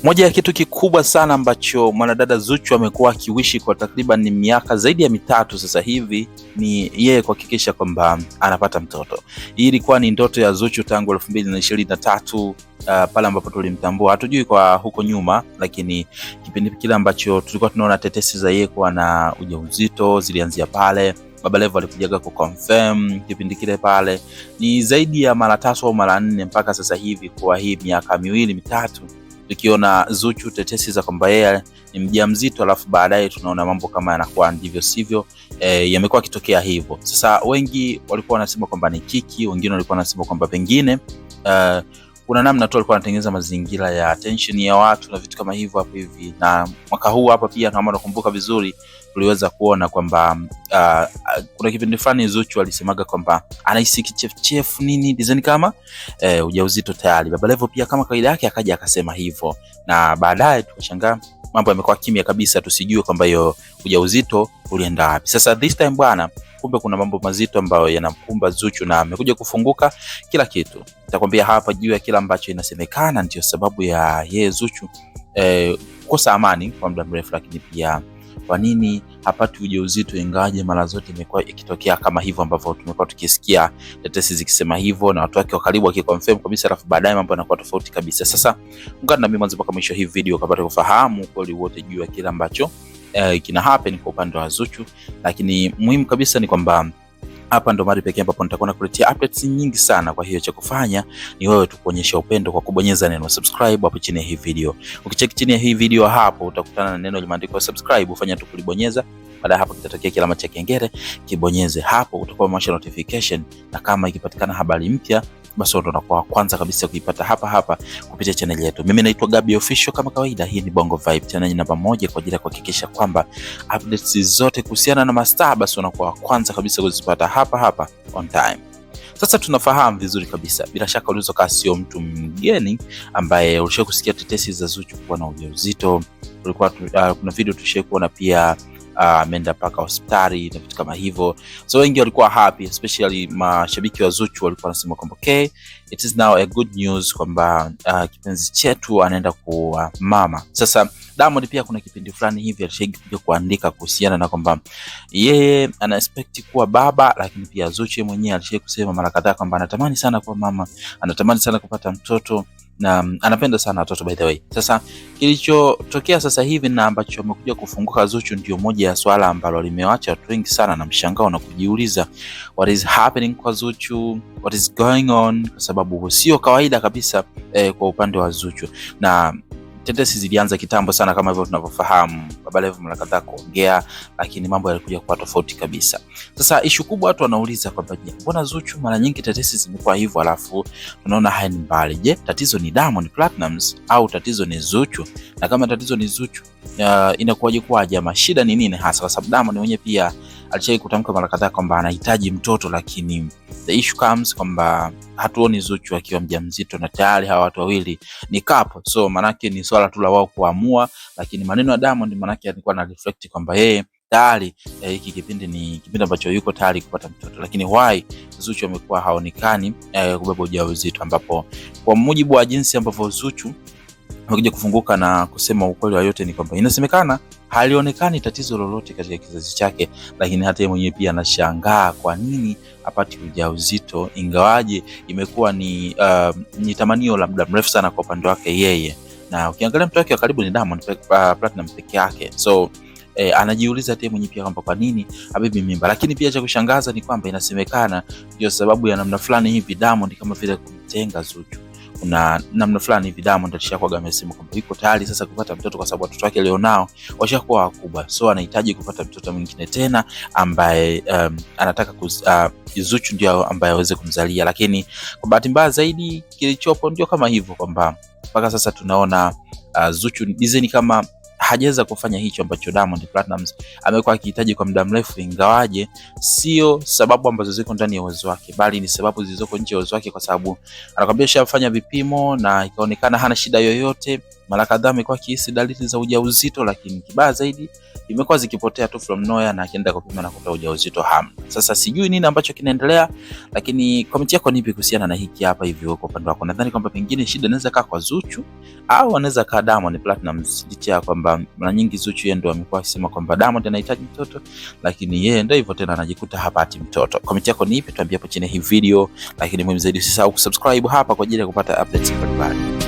Moja ya kitu kikubwa sana ambacho mwanadada Zuchu amekuwa akiwishi kwa takriban miaka zaidi ya 3 sasa hivi ni yeye kuhakikisha kwamba anapata mtoto. Hii ilikuwa ni ndoto ya Zuchu tangu 2023, pale ambapo tulimtambua. Hatujui kwa huko nyuma, lakini kipindi kile ambacho tulikuwa tunaona tetesi za yeye kuwa na ujauzito zilianzia pale. Baba Levo alikujaga ku confirm kipindi kile pale, ni zaidi ya mara 3 au mara 4 mpaka sasa hivi, kwa hii miaka 2 3 tukiona Zuchu tetesi za kwamba yeye ni mjamzito, alafu baadaye tunaona mambo kama yanakuwa ndivyo sivyo, yamekuwa yakitokea hivyo. Sasa wengi walikuwa wanasema kwamba ni kiki, wengine walikuwa wanasema kwamba pengine kuna namna tu alikuwa anatengeneza mazingira ya attention ya watu na vitu kama hivyo hapo hivi. Na mwaka huu hapa pia, kama nakumbuka vizuri, tuliweza kuona kwamba kuna kipindi fulani Zuchu alisemaga kwamba anahisi kichefuchefu nini design kama ujauzito tayari. Baba Levo pia kama kawaida yake akaja akasema hivyo, na baadaye tukashangaa mambo yamekuwa kimya kabisa, tusijue kwamba hiyo ujauzito ulienda wapi. Sasa this time bwana, kumbe kuna mambo mazito ambayo yanamkumba Zuchu na amekuja kufunguka kila kitu. Nitakwambia hapa juu ya kila ambacho inasemekana ndio sababu ya yeye Zuchu kukosa amani kwa muda mrefu, lakini pia kwa nini hapati ujauzito ingawaje mara zote imekuwa ikitokea kama hivyo ambavyo tumekuwa tukisikia tetesi zikisema hivyo na watu wake wa karibu wakiconfirm kabisa, alafu baadaye mambo yanakuwa tofauti kabisa. Sasa ungana na mimi mwanzo mpaka mwisho hii video ukapata kufahamu kweli wote juu ya kile ambacho kina happen kwa upande wa Zuchu, lakini muhimu kabisa ni kwamba hapa ndo mahali pekee ambapo nitakuwa nakuletea updates nyingi sana. Kwa hiyo cha kufanya ni wewe tu kuonyesha upendo kwa kubonyeza neno subscribe hapo chini ya hii video. Ukicheki chini ya hii video hapo utakutana na neno limeandikwa subscribe, ufanya tu kulibonyeza. Baada hapo kitatokea kilama cha kengele, kibonyeze hapo, utakuwa umewasha notification, na kama ikipatikana habari mpya basi ndo unakuwa kwanza kabisa kuipata hapa hapa kupitia channel yetu. Mimi naitwa Gabi Official kama kawaida, hii ni Bongo Vibe channel namba 1 kwa ajili ya kuhakikisha kwamba updates zote kuhusiana na mastaa basi unakuwa kwanza kabisa kuzipata hapa hapa on time. Sasa tunafahamu vizuri kabisa, bila shaka ulizokaa sio mtu mgeni ambaye ulishawahi kusikia tetesi za Zuchu kuwa na ujauzito. Kulikuwa kuna video tulishawahi kuona pia ameenda mpaka hospitali na vitu kama hivyo. So wengi walikuwa happy, especially mashabiki wa Zuchu walikuwa wanasema kwamba okay, it is now a good news kwamba kipenzi chetu anaenda kuwa mama. Sasa Diamond pia kuna kipindi fulani hivi alishawahi kuandika kuhusiana na kwamba yeye ana expect kuwa baba, lakini pia Zuchu mwenyewe alishawahi kusema mara kadhaa kwamba anatamani sana kuwa mama, anatamani sana kupata mtoto na anapenda sana watoto by the way. Sasa kilichotokea sasa hivi na ambacho amekuja kufunguka Zuchu ndio moja ya swala ambalo limewacha watu wengi sana na mshangao na kujiuliza what is happening kwa Zuchu, what is going on, kwa sababu sio kawaida kabisa kwa upande wa Zuchu. Na tetesi zilianza kitambo sana kama hivyo tunavyofahamu, Baba Levo mara kadhaa kuongea, lakini mambo yalikuja kuwa tofauti kabisa. Sasa issue kubwa watu wanauliza kwamba je, mbona Zuchu mara nyingi tetesi zimekuwa hivyo alafu tunaona haya ni mbali. Je, tatizo ni Diamond Platnumz au tatizo ni Zuchu? Na kama tatizo ni Zuchu, inakuwaje kwaje ama shida ni nini hasa? Kwa sababu Diamond mwenyewe pia alishawahi kutamka mara kadhaa kwamba anahitaji mtoto, lakini the issue comes kwamba hatuoni Zuchu akiwa mjamzito na tayari hawa watu wawili ni couple, so manake ni swala tu la wao kuamua, lakini maneno ya Diamond manake alikuwa na reflect kwamba yeye tayari hiki kipindi ni kipindi ambacho yuko tayari kupata mtoto, lakini why Zuchu amekuwa haonekani kubeba ujauzito, ambapo kwa mujibu wa jinsi ambavyo Zuchu amekuja kufunguka na kusema ukweli wa yote ni kwamba inasemekana halionekani tatizo lolote katika kizazi chake, lakini hata yeye mwenyewe pia anashangaa kwa nini hapati ujauzito, ingawaje imekuwa ni tamanio la muda mrefu sana kwa upande wake yeye, na ukiangalia mtu wake wa karibu ni Diamond Platnumz peke yake, so anajiuliza hata yeye mwenyewe pia kwamba kwa nini habebi mimba. Lakini pia cha kushangaza ni kwamba inasemekana ndio sababu ya namna fulani hivi Diamond kama vile kumtenga Zuchu. Kuna namna fulani hivi Diamond alishakuwa amesema kwamba yuko tayari sasa kupata mtoto kwa sababu watoto wake alionao washakuwa wakubwa, so anahitaji kupata mtoto mwingine tena ambaye anataka Zuchu ndio ambaye aweze kumzalia. Lakini kwa bahati mbaya zaidi kilichopo ndio kama hivyo kwamba mpaka sasa tunaona Zuchu design kama hajaweza kufanya hicho ambacho Diamond Platnumz amekuwa akihitaji kwa muda mrefu, ingawaje sio sababu ambazo ziko ndani ya uwezo wake, bali ni sababu zilizoko nje ya uwezo wake, kwa sababu anakwambia shafanya vipimo na ikaonekana hana shida yoyote. Mara kadhaa amekuwa akihisi dalili za ujauzito, lakini kibaya zaidi imekuwa zikipotea tu from nowhere, na akienda kupima na kuta ujauzito hamna. Sasa sijui nini ambacho kinaendelea, lakini comment yako ni ipi kuhusiana na hiki hapa hivi kwa upande wako? Nadhani kwamba pengine shida inaweza kaa kwa Zuchu au anaweza kaa Diamond Platnumz, licha ya kwamba mara nyingi Zuchu yeye ndo amekuwa akisema kwamba Diamond anahitaji mtoto, lakini yeye ndio hivyo tena, anajikuta hapati mtoto. Comment yako ni ipi? Tuambie hapo chini hii video, lakini muhimu zaidi usisahau kusubscribe hapa kwa ajili ya kupata updates mbalimbali.